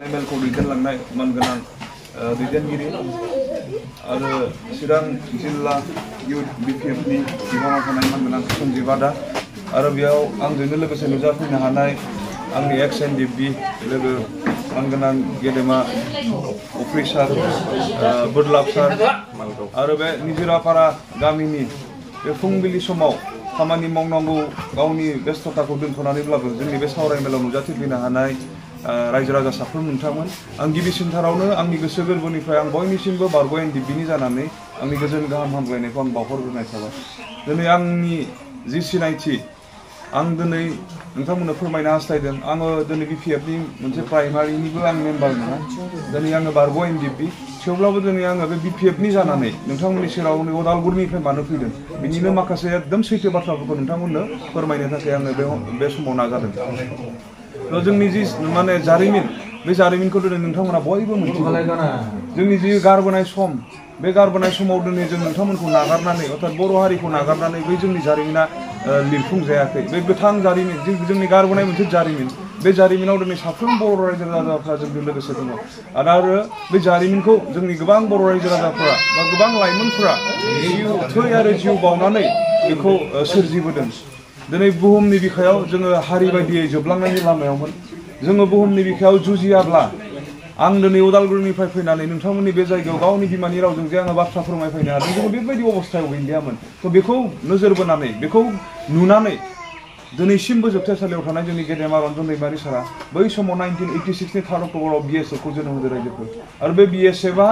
मेलखौ दैदेनलांनाय मानगोनां दैदेनगिरि आरो चिरां जिल्ला इउथ बिपिएफनि बिबानाव थानाय मानगोनां सन्जिब आदा आरो बेयाव आंजोंनो लोगोसे नुजाफैनो हानाय आंनि एक्स एनडिएफबि लोगो मानगोनां गेदेमा अफिसार बोरलाब सार आरो बे निजिरापारा गामिनि बे फुंबिलि समाव खामानि मावनांगौ गावनि बेस्थताखौ दोनथ'नानैब्लाबो जोंनि बे सावरायमेलाव नुजाथिफैनो हानाय रायजो राजा साफ्रोम नोंथांमोन आं गिबिसिनथारावनो आंनि गोसो गोरबोनिफ्राय आं बयनिसिमबो बारग' एनडिएफबिनि जानानै आंनि गोजोन गाहाम हामलायनायखौ आं बावहरग्रोनाय थाबाय। दिनै आंनि जि सिनायथि आं दिनै नोंथांमोननो फोरमायनो हास्थायदों आङो दिनै बिपिएफनि मोनसे प्राइमारिनिबो आं मेम्बार नङा दिनै आङो बारग' एनडिएफबि थेवब्लाबो दिनै आङो बे बिपिएफनि जानानै नोंथांमोननि सेराव उदालगुरिनिफ्राय मानो फैदों बिनिनो माखासे एकदम सैथो बाथ्राफोरखौ नोंथांमोननो फोरमायनो थाखाय आङो बे समाव नाजादों। जोंनि जि माने जारिमिन बे जारिमिनखौ दिनै नोंथांमोना बयबो मिथिगौ जोंनि जि गारबोनाय सम बे गारबोनाय समाव दिनै जों नोंथांमोनखौ नागारनानै अर्थात बर' हारिखौ नागारनानै बै जोंनि जारिमिना लिरफुंजायाखै बे गोथां जारिमिन जोंनि गारबोनाय मोनसे जारिमिन बे जारिमिनाव दिनै साफ्रोम बर' रायजो राजाफ्रा जोंजों लोगोसे दङ आरो बे जारिमिनखौ जोंनि गोबां बर' रायजो राजाफोरा बा गोबां लाइमोनफोरा थै आरो जिउ बावनानै बेखौ सोरजिबोदों। दिनै बुहुमनि बिखायाव जोङो हारि बायदियै जोबलांनायनि लामायावमोन जोङो बुहुमनि बिखायाव जुजियाब्ला आं दिनै उदालगुरिनिफ्राय फैनानै नोंथांमोननि बे जायगायाव गावनि बिमानि रावजों जे आङो बाथ्रा फोरमायफैनो हादों जोङो बेबायदि अबस्थायाव गैलियामोन। थ' बेखौ नोजोर बोनानै बेखौ नुनानै दिनैसिमबो जोबथेसालियाव थानाय जोंनि गेदेमा रन्जन दैमारि सारा बै समाव 1986नि 3 अक्ट'बराव बिएसएफखौ जोनोम होदों रायजोफोर आरो बे बिएसएफआ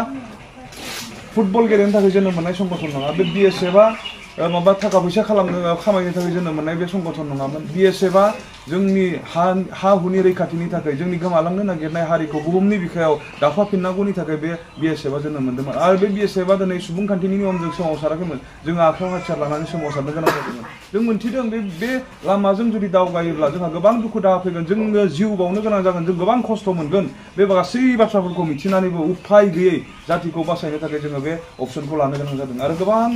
फुटबल गेलेनो थाखाय जोनोम मोननाय संगठन नङा बे बिएसएफआ माबा थाखा फैसा खामायनो थाखाय जोनोम मोननाय बे संगठन नङामोन। बिएसएफआ जोंनि हा हुनि रैखाथिनि थाखाय जोंनि गोमालांनो नागिरनाय हारिखौ बुहुमनि बिखायाव दाफाफिननांगौनि थाखाय बे बिएसएफआ जोनोम मोन्दोंमोन आरो बे बिएसएफआ दिनै सुबुंखान्थिनि नियमजों सोमावसाराखैमोन जोङो आखायाव हाथियार लानानै सोमावसारनो गोनां जादोंमोन। जों मोन्थिदों बे लामाजों जुदि दावगायोब्ला जोंहा गोबां दुखु दाहा फैगोन जोङो जिउ बावनो गोनां जागोन जों गोबां खस्थ' मोनगोन बे गासै बाथ्राफोरखौ मिथिनानैबो उफाय गैयै जातिखौ बासायनो थाखाय जोङो बे अपसनखौ लानो गोनां जादों आरो गोबां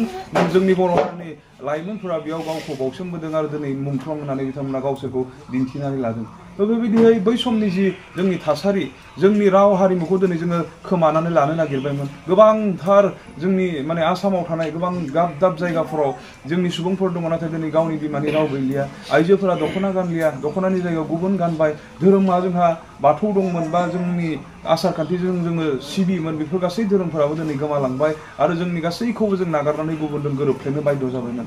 जोंनि बर' हारिनि लाइमोनफोरा बेयाव गावखौ बावसोमबोदों आरो दिनै मुंख्लं होनानै बिथांमोना गावसोरखौ दिन्थिनानै लादों। थ' बेबायदियै बै समनि जि जोंनि थासारि जोंनि राव हारिमुखौ दिनै जोङो खोमानानै लानो नागिरबायमोन गोबांथार जोंनि माने आसामाव थानाय गोबां दाब दाब जायगाफोराव जोंनि सुबुंफोर दङ नाथाय दिनै गावनि बिमानि राव गैलिया आइजोफोरा दख'ना गानलिया दख'नानि जायगायाव गुबुन गानबाय धोरोमा जोंहा बाथौ दंमोन बा जोंनि आसार खान्थिजों जोङो सिबियोमोन बेफोर गासै धोरोमफोराबो दिनै गोमालांबाय आरो जोंनि गासैखौबो जों नागारनानै गुबुनजों गोरोबफ्लेनो बायद' जाबायमोन।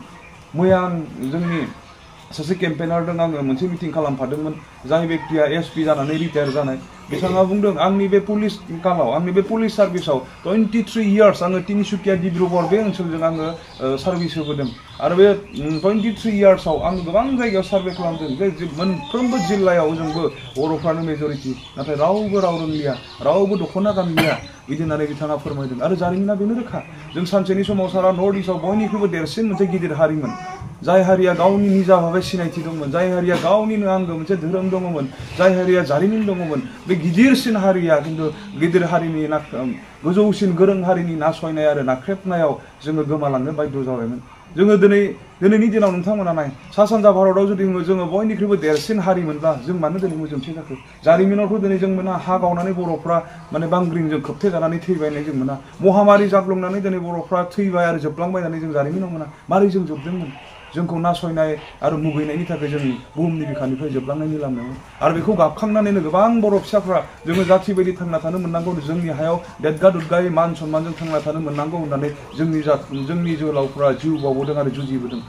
मैया आं जोंनि सासे केम्पेनारजों आङो मोनसे मिटिं खालामफादोंमोन जाय बेक्तिया एसपि जानानै रिटायार जानाय बिथाङा बुंदों आंनि बे पुलिस कालाव आंनि बे पुलिस सार्भिसाव 23 इयार्स आङो तिनिसुकिया डिब्रुगड़ बे ओनसोलजों आङो सार्भिस होबोदों आरो बे 23 इयार्सआव आं गोबां जायगायाव सार्भे खालामदों बे मोनफ्रोमबो जिल्लायाव जोंबो बर'फ्रानो मेजरिटि नाथाय रावबो राव रोंलिया रावबो दख'ना गानलिया बिदि होननानै बिथाङा फोरमायदों आरो जारिमिना बेनो रोखा जों सानसेनि समाव सारा नर्थ इस्टआव बयनिख्रुइबो देरसिन मोनसे गिदिर हारिमोन जाय हारिया गावनि निजा भाबै सिनायथि दंमोन जाय हारिया गावनिनो आंगो मोनसे धोरोम दङमोन जाय हारिया जारिमिन दङमोन बे गिदिरसिन हारिया खिन्थु गिदिर हारिनि गोजौसिन गोरों हारिनि नासयनाय आरो नाख्रेबनायाव जोङो गोमालांनो बायद' जाबायमोन। जोङो दिनैनि दिनाव नोंथांमोना नाय सा सानजा भारतआव जुदि जोङो बयनिख्रुइबो देरसिन हारिमोनब्ला जों मानो दिनै मोजोमथि जाखो जारिमिनावथ' दिनै जों मोना हा गावनानै बर'फ्रा माने बांग्रिंजों खोबथेजानानै थैबायनाय जों मोना महामारि जाग्लुंनानै दिनै बर'फ्रा थैबाय आरो जोबलांबाय होननानै जों जारिमिनाव मोना मारै जों जोबदोंमोन जोंखौ नासयनाय आरो मुगैनायनि थाखाय जों बुहुमनि बिखानिफ्राय जोबलांनायनि लामायाव आरो बेखौ गाबखांनानैनो गोबां बर' फिसाफ्रा जोङो जाथि बायदि थांना थानो मोननांगौ जोंनि हायाव देदगा दुदगायै मान सन्मानजों थांना थानो मोननांगौ होननानै जोंनि जोहोलावफ्रा जिउ बावबोदों आरो जुजिबोदों।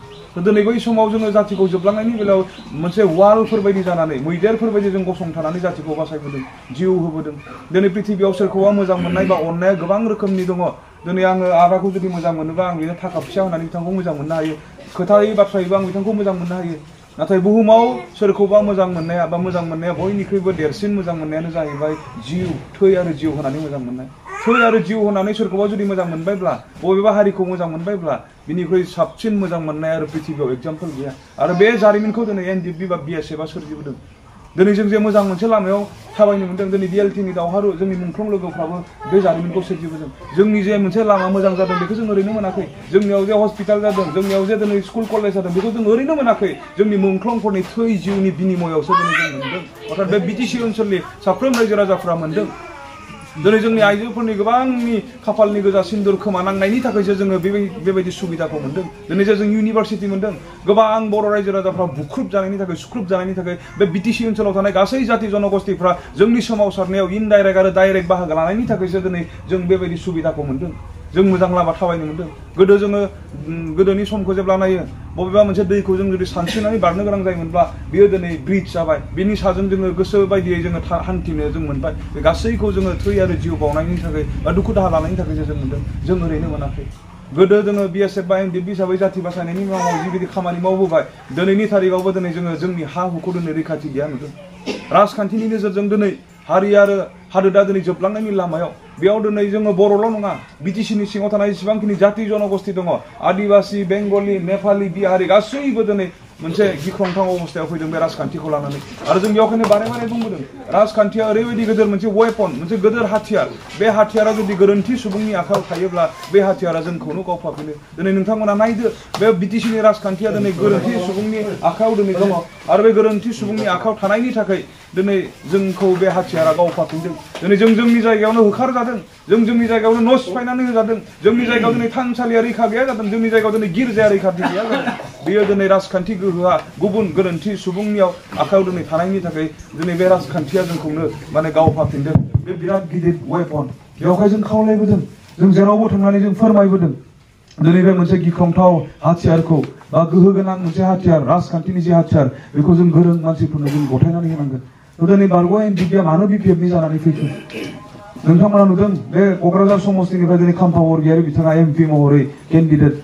दिनै बै समाव जोङो जातिखौ जोबलांनायनि बेलायाव मोनसे वालफोर बायदि जानानै मैदेरफोर बायदि जों गसंथानानै जातिखौ बासायबोदों जिउ होबोदों। दिनै पृथिबियाव सोरखौबा मोजां मोननाय बा अननाया गोबां रोखोमनि दङ दिनै आङो आदाखौ जुदि मोजां मोनोबा आं बेनो थाखा फैसा होनानै बिथांखौ मोजां मोननो हायो खोथायै बाथ्रायैबो आं बिथांखौ मोजां मोननो हायो नाथाय बुहुमाव सोरखौबा मोजां मोननाया बयनिख्रुइबो देरसिन मोजां मोननायानो जाहैबाय जिउ थै आरो जिउ होनानै मोजां मोननाय थै आरो जिउ होनानै सोरखौबा जुदि मोजां मोनबायब्ला बबेबा हारिखौ मोजां मोनबायब्ला बिनिख्रुइ साबसिन मोजां मोननाय आरो पृथिबियाव एग्जाम्पल गैया आरो बे जारिमिनखौ दिनै एनडिएफबि बा बिएसएफआ सोरजिबोदों दिनै जों जे मोजां मोनसे लामायाव थाबायनो मोन्दों दिनै बिएलटिनि दावहारु जोंनि मुंख्लं लोगोफ्राबो बे जारिमिनखौ सोरजिबोदों जोंनि जे मोनसे लामा मोजां जादों बेखौ जों ओरैनो मोनाखै जोंनियाव जे हस्पिटाल जादों जोंनियाव जे दिनै स्कुल कलेज जादों बेखौ जों ओरैनो मोनाखै जोंनि मुंख्लंफोरनि थै जिउनि बिनिमयावसो दिनै जों मोन्दों अर्थात बे बिटिसि ओनसोलनि साफ्रोम रायजो राजाफ्रा मोन्दों दिनै जोंनि आइजोफोरनि गोबांनि खाफालनि गोजा सिन्दुर खोमा नांनायनि थाखायसो जोङो बेबायदि सुबिदाखौ मोन्दों दिनै जे जों इउनिभारसिटि मोन्दों गोबां बर' रायजो राजाफ्रा बुख्रुब जानायनि थाखाय सुख्रुब जानायनि थाखाय बे बिटिसि ओनसोलाव थानाय गासै जाति जनगोष्ठीफ्रा जोंनि सोमावसारनायाव इनडाइरेक्ट आरो डाइरेक्ट बाहागो लानायनि थाखायसो दिनै जों बेबायदि सुबिदाखौ मोन्दों जों मोजां लामा थाबायनो मोन्दों गोदो जोङो गोदोनि समखौ जेब्ला नायो बबेबा मोनसे दैखौ जों जुदि सानस्रिनानै बारनो गोनां जायोमोनब्ला बियो दिनै ब्रिज जाबाय बिनि साजों जोङो गोसो बायदियै जोङो हान्थिनो जों मोनबाय बे गासैखौ जोङो थै आरो जिउ बावनायनि थाखाय बा दुखु दाहा लानायनि थाखायसो जों मोन्दों जों ओरैनो मोनाखै गोदो जोङो बिएसएफ बा एमडिबि हिसाबै जाति बासायनायनि मुङाव जिबायदि खामानि मावबोबाय दिनैनि थारिखआवबो दिनै जोङो जोंनि हा हुखौ दिनै रैखाथि गैया नुदों राजखान्थिनि नोजोरजों दिनै हारि आरो हादोरा दिनै जोबलांनायनि लामायाव बेयाव दिनै जोङो बर'ल' नङा बिटिसिनि सिङाव थानाय जेसेबांखिनि जाति जनगोष्ठी दङ आदिबासि बेंगलि नेपालि बिहारि गासैबो दिनै मोनसे गिख्रंथाव अबस्थायाव फैदों बे राजखान्थिखौ लानानै आरो जों बेयावखायनो बारे बारे बुंबोदों राजखान्थिया ओरैबायदि गिदिर मोनसे वेपन मोनसे गिदिर हाथियार बे हाथियारा जुदि गोरोन्थि सुबुंनि आखायाव थायोब्ला बे हाथियारा जोंखौनो गावफाफिनो दिनै नोंथांमोना नायदो बे बिटिसिनि राजखान्थिया दिनै गोरोन्थि सुबुंनि आखायाव दिनै दङ आरो बे गोरोन्थि सुबुंनि आखायाव थानायनि थाखाय दिनै जोंखौ बे हाथियारा गावफाफिनदों दिनै जों जोंनि जायगायावनो होखारजादों जों जोंनि जायगायावनो न' सिफायनानै होजादों जोंनि जायगायाव दिनै थानसालिया रैखा गैया जादों जोंनि जायगायाव दिनै गिर्जाया रैखाथि गैया जादों बेयो दिनै राजखान्थि गोहोआ गुबुन गोरोन्थि सुबुंनियाव आखायाव दिनै थानायनि थाखाय दिनै बे राजखान्थिया जोंखौनो माने गावफाफिनदों बे बिराद गिदिर वेपन बेवहाय जों खावलायबोदों जों जेरावबो थांनानै जों फोरमायबोदों दिनै बे मोनसे गिख्रंथाव हाथियारखौ बा गोहो गोनां मोनसे हाथियार राजखान्थिनि जे हाथियार बेखौ जों गोरों मानसिफोरनो जों गथायनानै होनांगोन दिनै बारग' एनडिपिआ मानो बिपिएफनि जानानै फैखो नोंथांमोना नुदों बे क'क्राझार समस्तिनिफ्राय दिनै खाम्फा बरगयारि बिथाङा एमपि महरै केन्डिडेट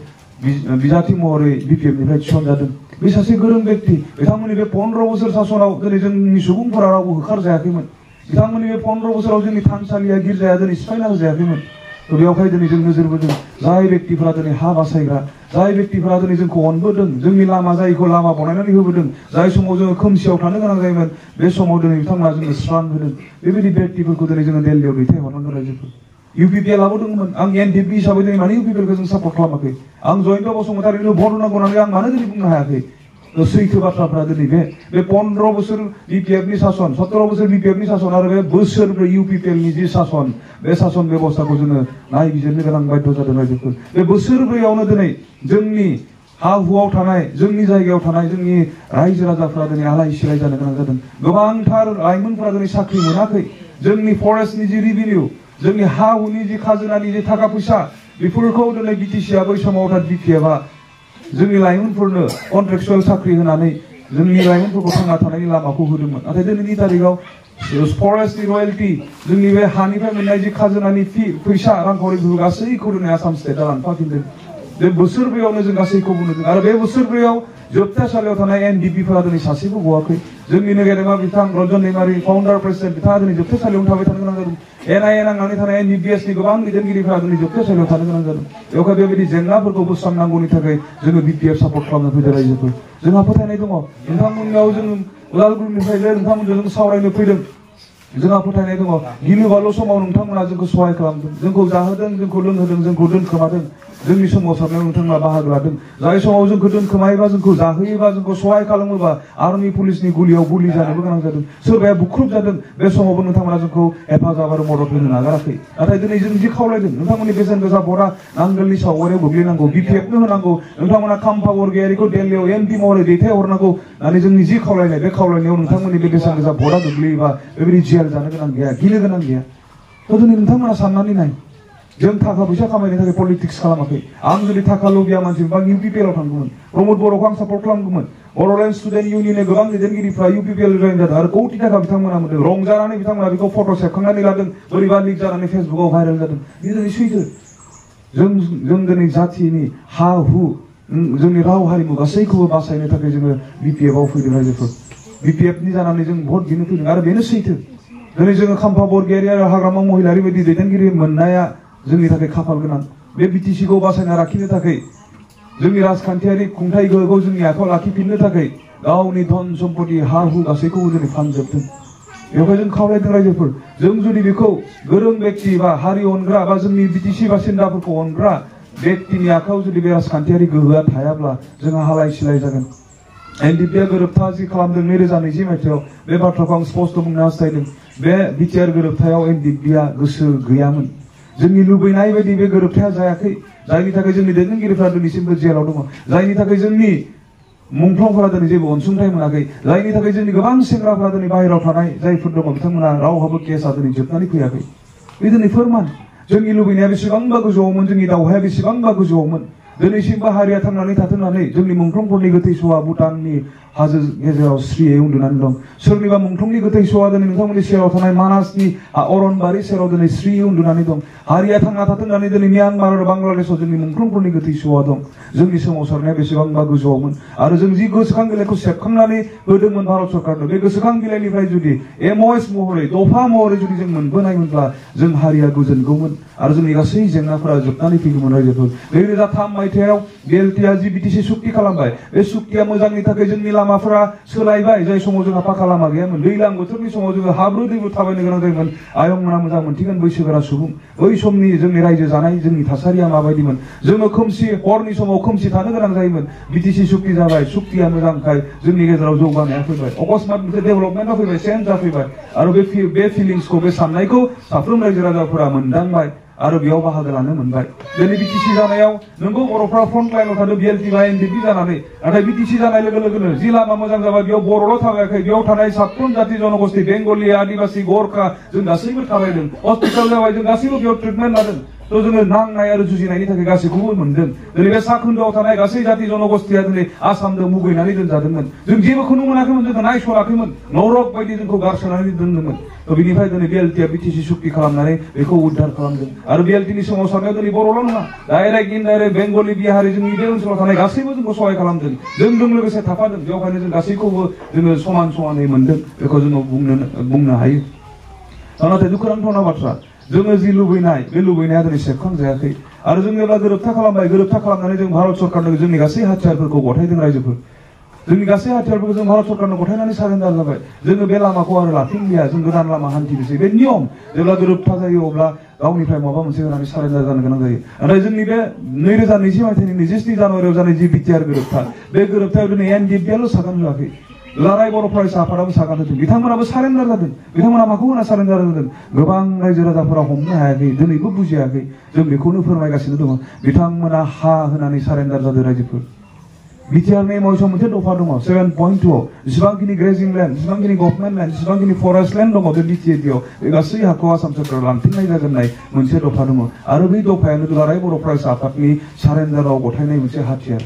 बिजाथि महरै बिपिएफनिफ्राय थिसनजादों बे सासे गोरों व्यक्ति बिथांमोननि बे 15 बोसोर सासनाव दिनै जोंनि सुबुंफोरा रावबो होखारजायाखैमोन बिथांमोननि बे 15 बोसोराव जोंनि थानसालिया गिर्जाया दिनै सिफायना होजायाखैमोन बेयावहाय दिनै जों नोजोर बोदों जाय व्यक्तिफोरा दिनै हा बासायग्रा जाय व्यक्तिफोरा दिनै जोंखौ अनबोदों जोंनि लामा जायखौ लामा बनायनानै होबोदों जाय समाव जोङो खोमसियाव थानो गोनां जायोमोन बे समाव दिनै बिथांमोना जोंनो स्रां होदों बेबायदि व्यक्तिफोरखौ दिनै जोङो दिल्लीयाव दैथायहरनांगौ रायजोफोर इउपिपिएलआबो दंमोन आं एनडिपि हिसाबै दिनै मानो इउपिपिएलखौ जों सापर्ट खालामाखै आं जयन्त बसुमतारिनो भट होनांगौ होननानै आं मानो दिनै बुंनो हायाखै सैथो बाथ्राफ्रा दिनै बे 15 बोसोर बिपिएफनि सासन 17 बोसोर बिपिएफनि सासन आरो बे बोसोरब्रै इउपिपिएलनि जि सासन बे सासन बेबस्थाखौ जोङो नायबिजिरनो गोनां बाध्य जादों रायजोफोर बे बोसोरब्रैयावनो दिनै जोंनि हा हुआव थानाय जोंनि जायगायाव थानाय जोंनि रायजो राजाफ्रा दिनै आलाय सिलाय जानो गोनां जादों गोबांथार लाइमोनफ्रा दिनै साख्रि मोनाखै जोंनि फरेस्टनि जि रिभिनिउ जोंनि हा हुनि जि खाजोनानि जि थाखा फैसा बेफोरखौ दिनै बिटिसिआ बै समाव बिपिएफआ जोंनि लाइमोनफोरनो कन्ट्रेक्चुअल साख्रि होनानै जोंनि लाइमोनफोरखौ थांना थानायनि लामाखौ होदोंमोन नाथाय दिनैनि तारिखाव फरेस्टनि रयेल्टी जोंनि बे हानिफ्राय मोननाय जि खाजोनानि फैसा रांखावरि बेफोर गासैखौ दिनै आसाम स्टेटआ लांफाफिनदों बे बोसोरब्रैयावनो जों गासैखौबो नुदों आरो बे बोसोरब्रैयाव जोबथेसालियाव थानाय एनडिपिफोरा दिनै सासेबो गवाखै जोंनिनो गेदेमा बिथां रन्जन दैमारि फाउन्डार प्रेसिडेन्ट बिथाङा दिनै जोबथेसालियावनो थाबाय थानो गोनां जादों एनआइए नांनानै थानाय एनडिपिएसनि गोबां दैदेनगिरिफोरा दिनै जोबथेसालियाव थानो गोनां जादों बेवहाय बेबायदि जेंनाफोरखौ बोस्रांनांगौनि थाखाय जोङो बिपिएफ सापर्ट खालामनो फैदों रायजोफोर जोंहा फोथायनाय दङ नोंथांमोननियाव जों उदालगुरिनिफ्राय जे नोंथांमोनजों जों सावरायनो फैदों जोंहा फोथायनाय दङ गिलु बालु समाव नोंथांमोना जोंखौ सहाय खालामदों जोंखौ जाहोदों जोंखौ लोंहोदों जोंखौ दोनखोमादों जोंनि सोमावसारनायाव नोंथांमोना बाहागो लादों जाय समाव जोंखौ दोनखोमायोबा जोंखौ जाहोयोबा जोंखौ सहाय खालामोबा आर्मि पुलिसनि गुलियाव गुलि जानोबो गोनां जादों सोरबाया बुख्रुब जादों बे समावबो नोंथांमोना जोंखौ हेफाजाब आरो मदद होनो नागाराखै नाथाय दिनै जों जि खावलायदों नोंथांमोननि बेसेन गोसा भटआ नांगोलनि सावगारियाव गोग्लैनांगौ बिपिएफनो होनांगौ नोंथांमोना खाम्फा बरगयारिखौ दिल्लीयाव एमपि महरै दैथायहरनांगौ होननानै जोंनि जि खावलायनाय बे खावलायनायाव नोंथांमोननि बे बेसेन गोसा भटआ गोग्लैयोबा बेबायदि जेल जानो गोनां गैया गिनो गोनां गैया दिनै नोंथांमोना साननानै नाय जों थाखा फैसा खामायनो थाखाय पलिटिक्स खालामाखै आं जुदि थाखा लुबिया मानसिबा इउपिपिएलआव थांगौमोन प्रमद बर'खौ आं सापर्ट खालामगौमोन बड'लेण्ड स्टुडेन्ट इउनियननि गोबां दैदेनगिरिफ्रा इउपिपिएल जयन जादों आरो कौटि थाखा बिथांमोना मोनदों रंजानानै बिथांमोना बेखौ फट' सेबखांनानै लादों बोरैबा लिक जानानै फेसबुकाव भाइरेल जादों बे दिनै सैथो जों दिनै जाथिनि हा हु जोंनि राव हारिमु गासैखौबो बासायनो थाखाय जोङो बिपिएफआव फैदों रायजोफोर बिपिएफनि जानानै जों भट बिनो फैदों आरो बेनो सैथो दिनै जोङो खाम्फा बरगयारि आरो हाग्रामा महिलारि बायदि दैदेनगिरि मोननाया जोंनि थाखाय खाफाल गोनां बे बिटिसिखौ बासायना लाखिनो थाखाय जोंनि राजखान्थियारि खुंथाय गोहोखौ जोंनि आखायाव लाखिफिननो थाखाय गावनि धन सम्पति हा हु गासैखौबो दिनै फानजोबदों बेवहाय जों खावलायदों रायजोफोर जों जुदि बेखौ गोरों व्यक्ति बा हारि अनग्रा बा जोंनि बिटिसि बासिन्दाफोरखौ अनग्रा व्यक्तिनि आखायाव जुदि बे राजखान्थियारि गोहोआ थायाब्ला जोंहा हालाय सिलाय जागोन एनडिपिआ गोरोबथा जि खालामदों 2020 मायथाइयाव बे बाथ्राखौ आं स्पष्ट बुंनो हास्थायदों बे बिटिआर गोरोबथायाव एनडिपिआ गोसो गैयामोन जोंनि लुबैनाय बायदि बे गोरोबथाया जायाखै जायनि थाखाय जोंनि दैदेनगिरिफ्रा दिनैसिमबो जेलाव दङ जायनि थाखाय जोंनि मुंख्लंफोरा दिनै जेबो अनसुंथाइ मोनाखै जायनि थाखाय जोंनि गोबां सेंग्राफोरा दिनै बाहेरायाव थानाय जायफोर दङ बिथांमोना रावहाबो केसआ दिनै जोबनानै फैयाखै बे दिनै फोरमान जोंनि लुबैनाया बेसेबांबा गोजौआवमोन जोंनि दावहाया बेसेबांबा गोजौआवमोन दिनैसिमबो हारिया थांनानै थाथों होननानै जोंनि मुंख्लंफोरनि गोथै स'आ भुटाननि हाजो गेजेराव स्रियै उन्दुनानै दं सोरनिबा मुंख्लंनि गोथै स'आ दिनै नोंथांमोननि सेराव थानाय मानासनि अरनबारि सेराव दिनै स्रियै उन्दुनानै दं हारिया थांना थाथों होननानै दिनै म्यानमार आरो बांलादेशआव जोंनि मुंख्लंफोरनि गोथै स'आ दं जोंनि सोमावसारनाया बेसेबांबा गोजौआवमोन आरो जों जि गोसोखां बिलाइखौ सेबखांनानै होदोंमोन भारत सरकारनो बे गोसोखां बिलाइनिफ्राय जुदि एमअएस महरै दफा महरै जुदि जों मोनबोनायमोनब्ला जों हारिया गोजोनगौमोन आरो जोंनि गासै जेंनाफोरा जोबनानै फैगौमोन रायजोफोर 2003 मायथाइयाव बिएलटिआ जि बिटिसि सुक्ति खालामबाय बे सुक्तिया मोजांनि थाखाय जोंनि लामाफोरा सोलायबाय जाय समाव जोंहा पाका लामा गैयामोन दैज्लां बोथोरनि समाव जोङो हाब्रु दैब्रु थाबायनो गोनां जायोमोन आयंमोना मोजां मोनथिगोन बैसोगोरा सुबुं बै समनि जोंनि रायजो जानाय जोंनि थासारिया माबायदिमोन जोङो खोमसि हरनि समाव खोमसि थानो गोनां जायोमोन बिटिसि सुक्ति जाबाय सुक्तिया मोजांखाय जोंनि गेजेराव जौगानाया फैबाय अकस्मात मोनसे डेभेलपमेन्टआ फैबाय चेन्ज जाफैबाय आरो बे फिलिंसखौ बे साननायखौ साफ्रोम रायजो राजाफोरा मोनदांबाय आरो बेयाव बाहागो लानो मोनबाय दिनै बिटिसि जानायाव नोंगौ बर'फ्रा फ्रन्ट लाइनाव थादों बिएलटि बा एनडिपि जानानै नाथाय बिटिसि जानाय लोगो लोगोनो जि लामा मोजां जाबाय बेयाव बर'ल' थाबायाखै बेयाव थानाय साफ्रोम जाति जनगोष्ठी बेंगलि आदिबासि गरखा जों गासैबो थाबायदों हस्पिटाल जाबाय जों गासैबो बेयाव ट्रिटमेन्ट लादों तो जोङो नांनाय आरो जुजिनायनि थाखाय गासैखौबो मोनदों दिनै बे सा खोन्दोआव थानाय गासै जाति जनगोष्ठीया दिनै आसामजों मुगैनानै दोनजादोंमोन जों जेबोखौनो मोनाखैमोन जोंखौ नायस'राखैमोन नरक बायदि जोंखौ गारसोनानै दोनदोंमोन तो बिनिफ्राय दिनै बिएलटिआ बिटिसि सुक्ति खालामनानै बेखौ उद्धार खालामदों आरो बिएलटिनि सोमावसारनायाव दिनै बर'ल' नङा डाइरेक्ट इनडाइरेक्ट बेंगलि बिहारि जोंनि बे ओनसोलाव थानाय गासैबो जोंखौ सहाय खालामदों जोंजों लोगोसे थाफादों बेवहायनो जों गासैखौबो जोङो समान समानै मोनदों बेखौ जोङो बुंनो हायो नाथाय दुखुनांथावना बाथ्रा जोङो जि लुबैनाय बे लुबैनाया दिनै सेबखांजायाखै आरो जों जेब्ला गोरोबथा खालामबाय गोरोबथा खालामनानै जों भारत सरकारनो जोंनि गासै हाथियारफोरखौ गथायदों रायजोफोर जोंनि गासै हाथियारफोरखौ जों भारत सरकारनो गथायनानै सारेन्डार जाबाय जोङो बे लामाखौ आरो लाफिनलिया जों गोदान लामा हान्थिनोसै बे नियम जेब्ला गोरोबथा जायो अब्ला गावनिफ्राय माबा मोनसे होनानै सारेन्डार जानो गोनां जायो नाथाय जोंनि बे 2020 मायथाइनि 27 जानुवारियाव जानाय जि बिटिआर गोरोबथा बे गोरोबथायाव दिनै एनडिपिआल' सागान होआखै दुलाराय बर' फरायसा आफादाबो सागान होदों बिथांमोनाबो सारेन्डार जादों बिथांमोना माखौ होना सारेन्डार जादों गोबां रायजो राजाफोरा हमनो हायाखै दिनैबो बुजियाखै जों बेखौनो फोरमायगासिनो दङ बिथांमोना हा होनानै सारेन्डार जादों रायजोफोर बिटिआरनि एमअएसआव मोनसे दफा दङ 7.2 जेसेबांखिनि ग्रेजिं लेन्ड जेसेबांखिनि गभर्नमेन्ट लेन्ड जेसेबांखिनि फरेस्ट लेन्ड दङ बे बिटिएडिआव बे गासै हाखौ आसाम सरकारा लांफिननाय जागोन होननाय मोनसे दफा दङ आरो बै दफायानो दुलाराय बर' फरायसा आफादनि सारेन्डाराव गथायनाय मोनसे हाथियार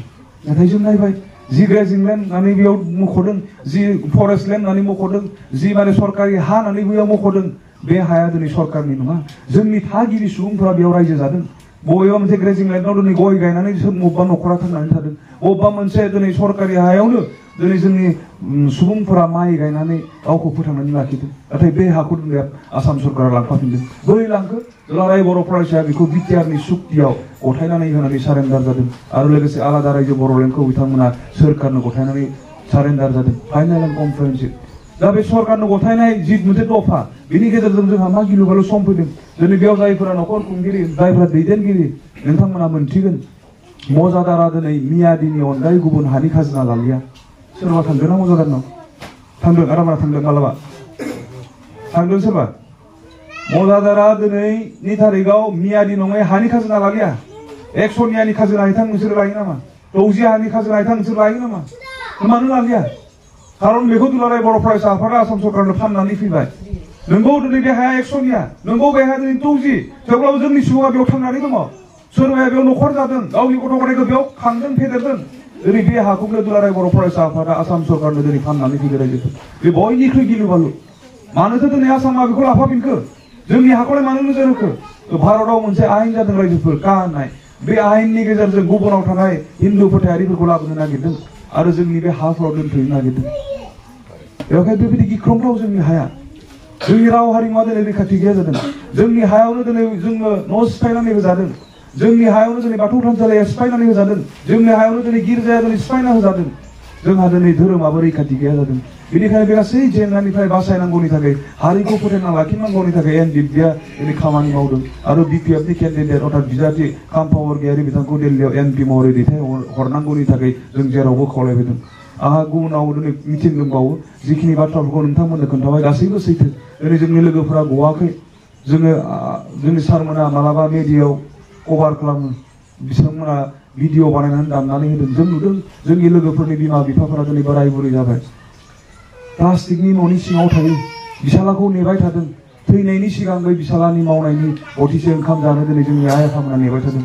नाथाय जों नायबाय जि ग्रेजिं लेन्ड होननानै बेयाव मख'दों जि फरेस्ट लेन्ड होननानै मख'दों जि माने सरकारि हा होननानै बेयाव मख'दों बे हाया दिनै सरकारनि नङा जोंनि थागिबि सुबुंफोरा बेयाव रायजो जादों बबेबा मोनसे ग्रेजिं लेन्डआव दिनै गय गायनानै बबेबा न'खरा थांनानै थादों बबेबा मोनसे दिनै सरकारि हायावनो दिनै जोंनि सुबुंफोरा माइ गायनानै गावखौ फोथांनानै लाखिदों नाथाय बे हाखौ दिनै आसाम सरकारा लांफाफिनदों बोरै लांखो दुलाराय बर' फरायसाया बेखौ बिटिआरनि सुक्तियाव गथायनानै होनानै सारेन्डार जादों आरो लोगोसे आलादा रायजो बर'लेण्डखौ बिथांमोना सोरखारनो गथायनानै सारेन्डार जादों फाइनाल एन्ड कमप्रिहेन्सिभ दा बे सरकारनो गथायनाय जि मोनसे दफा बिनि गेजेरजों जोंहा मा गिलु बालु सम फैदों दिनै बेयाव जायफोरा न'खर खुंगिरि जायफोरा दैदेनगिरि नोंथांमोना मोनथिगोन मजादारा दिनै मियादिनि अनगायै गुबुन हानि खाजोना लालिया सोरबा थांदों ना मजादारनाव थांदों आरामा थांदों मालाबा थांदों सोरबा मजादारा दिनैनि थारिखआव मियादि नङै हानि खाजोना लालिया 100 नियानि खाजोना हैथां नोंसोर लायो नामा 60 हानि खाजोना हैथां नोंसोर लायो नामा मानो लालिया खारन बेखौ दुलाराय बर' फरायसा आफादा आसाम सरकारनो फाननानै फैबाय नोंगौ दिनै बे हाया 100 निया नोंगौ बे हाया दिनै 60 थेवब्लाबो जोंनि सुबुङा बेयाव थांनानै दङ सोरबाया बेयाव न'खर जादों गावनि गथ' गथायखौ बेयाव खांदों फेदेरदों दिनै बे हाखौनो दुलाराय बर' फरायसा आफादा आसाम सरकारनो दिनै फाननानै फैदों रायजोफोर बे बयनिख्रुइ गिलु बालु मानोथो दिनै आसामा बेखौ लाफाफिनखो जोंनि हाखौलाय मानो नोजोर होखो भारताव मोनसे आयेन जादों रायजोफोर का होननाय बे आयेननि गेजेरजों गुबुनाव थानाय हिन्दु फोथायारिफोरखौ लाबोनो नागिरदों आरो जोंनि बे हाफोराव दोनथ'नो नागिरदों बेवहाय बेबायदि गिख्रंथाव जोंनि हाया जोंनि राव हारिमुवा दिनै रैखाथि गैया जादों जोंनि हायावनो दिनै जोंनो न' सिफायनानै होजादों जोंनि हायावनो दिनै बाथौ थानसालिया सिफायनानै होजादों जोंनि हायावनो दिनै गिर्जाया दिनै सिफायना होजादों जोंहा दिनै धोरोमाबो रैखाथि गैया जादों बेनिखायनो बे गासै जेंनानिफ्राय बासायनांगौनि थाखाय हारिखौ फोथांना लाखिनांगौनि थाखाय एनडिएफबिआ दिनै खामानि मावदों आरो बिपिएफनि केन्डिडेट अर्थात बिजाथि खाम्फा बरगयारि बिथांखौ दिल्लीयाव एमपि महरै दैथायहरनांगौनि थाखाय जों जेरावबो खावलायबोदों आंहा गुबुनाव दिनै मिटिं दंबावो जिखिनि बाथ्राफोरखौ नोंथांमोननो खोन्थाबाय गासैबो सैथो दिनै जोंनि लोगोफोरा गवाखै जोंनि सारमोना मालाबा मेडियायाव कभार खालामो बिथांमोना भिडिअ बानायनानै दामनानै होदों जों नुदों जोंनि लोगोफोरनि बिमा बिफाफोरा दिनै बोराय बुरै जाबाय प्लास्टिकनि न'नि सिङाव थायो बिसालाखौ नेबाय थादों थैनायनि सिगां बै बिसालानि मावनायनि बोथिसे ओंखाम जानो दिनै जोंनि आइ आफामोना नेबाय थादों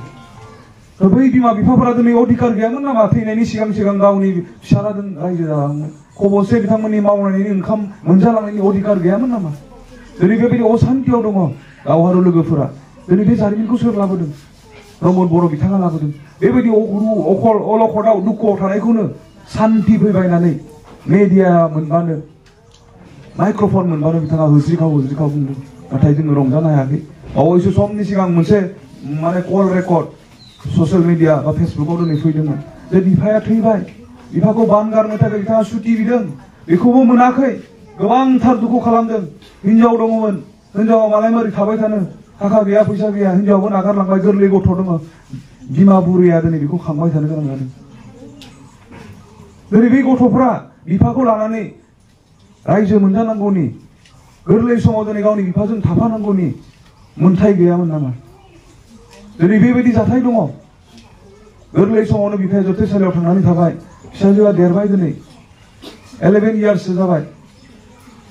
बै बिमा बिफाफोरा दिनै अधिकार गैयामोन नामा थैनायनि सिगां गावनि फिसालाजों रायजो जालांनो खबरसे बिथांमोननि मावनायनि ओंखाम मोनजालांनायनि अधिकार गैयामोन नामा दिनै बेबायदि असान्तियाव दङ दावहारु लोगोफोरा दिनै बे जारिमिनखौ सोर लाबोदों प्रमद बर' बिथाङा लाबोदों बेबायदि अलखदाव दुखुआव थानायखौनो सान्ति फैबायनानै मेडिया मोनबानो माइक्र'फन मोनबानो बिथाङा होज्रिखाव बुंदों नाथाय जोङो रंजानो हायाखै बावैसो समनि सिगां मोनसे माने कल रेकर्ड ससियेल मिडिया बा फेसबुकाव दिनै फैदोंमोन जे बिफाया थैबाय बिफाखौ बान गारनो थाखाय बिथाङा सुटि बिदों बेखौबो मोनाखै गोबांथार दुखु खालामदों हिनजाव दङमोन हिनजावा मालाय मारै थाबाय थानो थाखा गैया फैसा गैया हिनजावाबो नागारलांबाय गोरलै गथ' दङ बिमा बुरैया दिनै बेखौ खांबाय थानो गोनां जादों दिनै बे गथ'फ्रा बिफाखौ लानानै रायजो मोनजानांगौनि गोरलै समाव दिनै गावनि बिफाजों थाफानांगौनि मोन्थाय गैयामोन नामा दिनै बेबायदि जाथाय दङ गोरलै समावनो बिफाया जोबथेसालियाव थांनानै थाबाय फिसाजोआ देरबाय दिनै 11 इयार्ससो जाबाय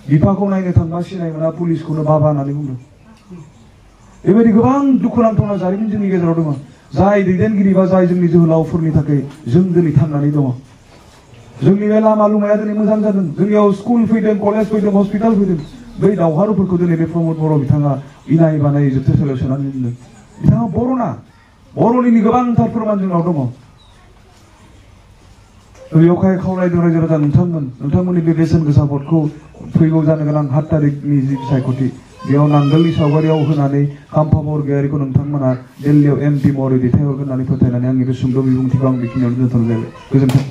बिफाखौ नायनो थांबा सिनाय मोना पुलिसखौनो बाबा होननानै बुंदों बेबायदि गोबां दुखुनांथावना जारिमिन जोंनि गेजेराव दङ जाय दैदेनगिरि बा जाय जोंनि जोहोलावफोरनि थाखाय जों दिनै थांनानै दङ जोंनि बे लामा लुमाया दिनै मोजां जादों जोंनियाव स्कुल फैदों कलेज फैदों हस्पिटाल फैदों बै दावहारुफोरखौ दिनै बे प्रमद बर' बिथाङा इनाय बानाय जोबथेसालियाव सोनानै दोनदों बिथाङा बर'ना बर'नि गोबांथार फोरमान जोंनाव दङ बेयावहाय खावलायदों रायजो राजा नोंथांमोननि बे बेसेन गोसा भटखौ फैगौ जानो गोनां 7 तारिखनि जि बिसायख'थि बेयाव नांगोलनि सावगारियाव होनानै खाम्फा बरगयारिखौ नोंथांमोना दिल्लीयाव एमपि महरै दैथायहरगोन होननानै फोथायनानै आंनि बे सुंद' बिबुंथिखौ आं बेखिनियावनो दोनथ'नाय जाबाय गोजोन्थों।